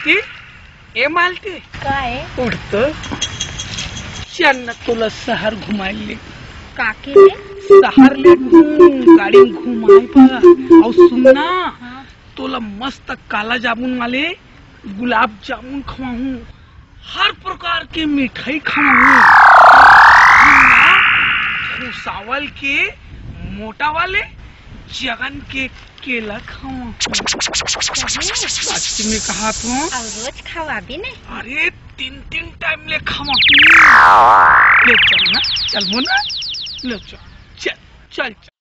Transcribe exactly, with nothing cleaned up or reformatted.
ए, ए मालती, का ए? उठ तो, चल न तोला शहर घुमाए ले। काके ले? शहर ले घूम, गाड़ी में घुमाए बर। अउ सुन ना, हाँ। तोला मस्त काला जामुन वाले गुलाब जामुन खवाहूँ, हर प्रकार के मिठाई खवाहूँ। सुन ना, भुसावल के मोटा वाले जगन के केला खवाहूँ। सच में कहा तो। अउ रोज खवाबे ने? अरे, तीन तीन टाइम ले खवाहूँ। ले चल ना, चल मोना, ले चल, चल, चल, चल।